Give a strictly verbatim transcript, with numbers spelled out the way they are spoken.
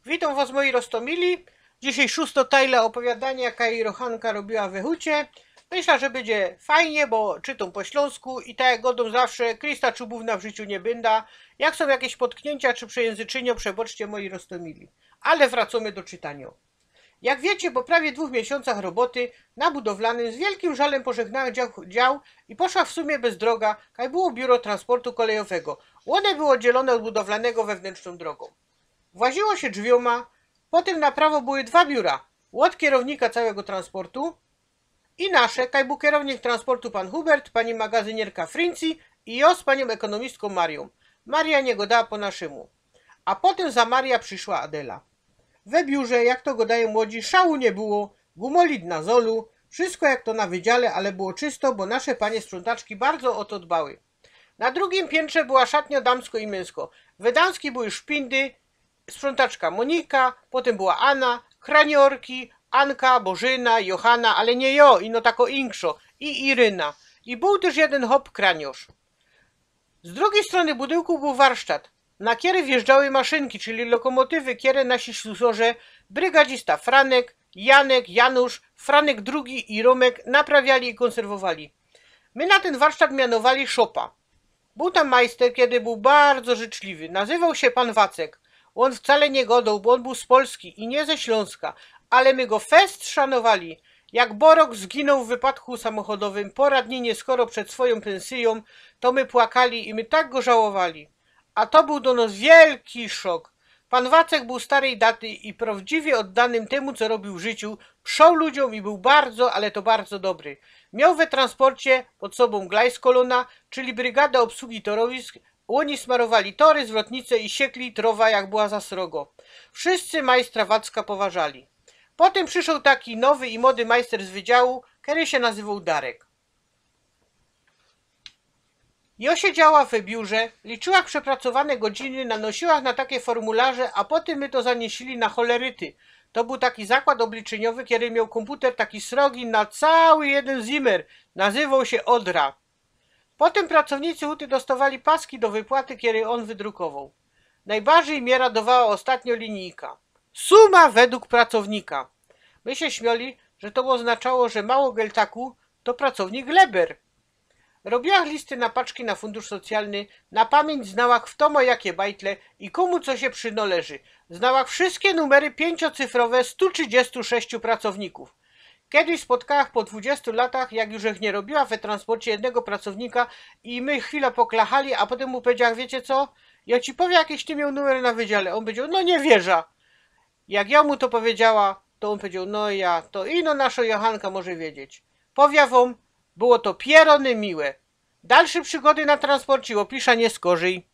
Witōm wŏs, moji roztōmili. Dzisiej szōsto tajla ôpowiadaniŏ, jaka ji Jochanka robiła we hucie. Myśla, że bydzie fajnie, bo czytōm po ślōnsku i tak jak gŏdōm zawsze, krista czubōw na w życiu niy bynda. Jak sōm jakeś potkniyncie czy przejynzyczyniŏ, przebŏczcie, moji roztōmili. Ale wracōmy do czytaniŏ. Jak wiycie, po prawie dwōch miesiōncach roboty na budowlanym z wielkim żalym pożegnałach dział, dział i poszła w sumie bez droga, kaj było biuro transportu kolejowego. Ône było ôddzielōne ôd budowlanego wewnętrznōm drogōm. Właziło sie drzwiōma, potym na prawo były dwa biura. Ôd kierownika cołkigo transportu i nasze, kaj bōł kierownik transportu pan Hubert, pani magazynierka Frincy i jŏ z paniōm ekonomistką Mariōm. Maria niy gŏdała po naszymu. A potym za Maria prziszła Adela. We biurze, jak to gŏdajōm młodzi, szału niy było, gumolid na zolu, wszystko jak to na wydziale, ale było czysto, bo nasze panie sprzątaczki bardzo ô to dbały. Na drugim piyntrze była szatniŏ damsko i mynsko. We damskij były szpindy, sprzątaczka Monika, potym była Ana, kraniŏrki, Anka, Bożyna, Johanna, ale niy jŏ, ino tako inkszo, i Iryna. I bōł tyż jedyn chop kraniŏrz. Z drugij strōny budynku bōł warsztat, na kiery wjeżdżały maszynki, czyli lokomotywy, kiery nasi służŏrze, brygadzista Franek, Janek, Janusz, Franek drugi i Romek naprawiali i kōnserwowali. My na tyn warsztat mianowali szopa. Bōł tam majster, kedy bōł bardzo życzliwy. Nazywoł sie pan Wacek. Ôn wcale niy gŏdoł, bo ôn bōł z Polski i niy ze Ślōnska, ale my go fest szanowali. Jak Borok zginōł w wypadku samochodowym po radninie skoro przed swojōm pynsyjōm, to my płakali i my tak go żałowali. A to bōł do nŏs wielki szok. Pan Wacek bōł staryj daty i prawdziwie ôddanym tymu, co robiōł w życiu, przoł ludziōm i bōł bardzo, ale to bardzo dobry. Mioł we transporcie pod sobōm Gleiskolonie, czyli brygada ôbsługi torowisk. Ôni smarowali tory, zwrotnice i siekli trowa, jak była za srogo. Wszyscy majstra Wacka poważali. Potym prziszoł taki nowy i mody majster z wydziału, kery sie nazywoł Darek. Jŏ siedziała we biurze, liczyła przepracowane godziny, nanosiła na take formularze, a potym my to zaniesili na choleryty. To bōł taki zakład ôbliczyniowy, kery mioł kōmputer taki srogi na cały jedyn zimer. Nazywoł sie Odra. Potym pracownicy huty dostŏwali paski do wypłaty, kery ôn wydrukowoł. Nojbarżyj mie radowała ôstatnio linijka. Suma według pracownika. My sie śmioli, że to ôznaczało, że mało geltaku to pracownik leber. Robiła listy na paczki na fundusz socjalny, na pamiyńć znała, fto mŏ jakie bajtle i kōmu co sie przynŏleży. Znała wszyjske numery piyńciocyfrowe stu trzidziestu sześciu pracownikōw. Kedyś spotkała po dwudziestu latach, jak już żech niy robiła we transporcie, jednego pracownika i my chwila poklachali, a potym mu powiedziała: „Wiycie co? Jŏ ci powiym, jakiś ty mioł numer na wydziale”. Ôn powiedzioł: „No niy wierzã”. Jak jŏ mu to powiedziała, to ôn powiedzioł: „No ja, to ino nasza Jochanka może wiedzieć”. Powiym wōm, było to pierōny miłe. Dalsze przygody na transporcie ôpiszã niyskorzij.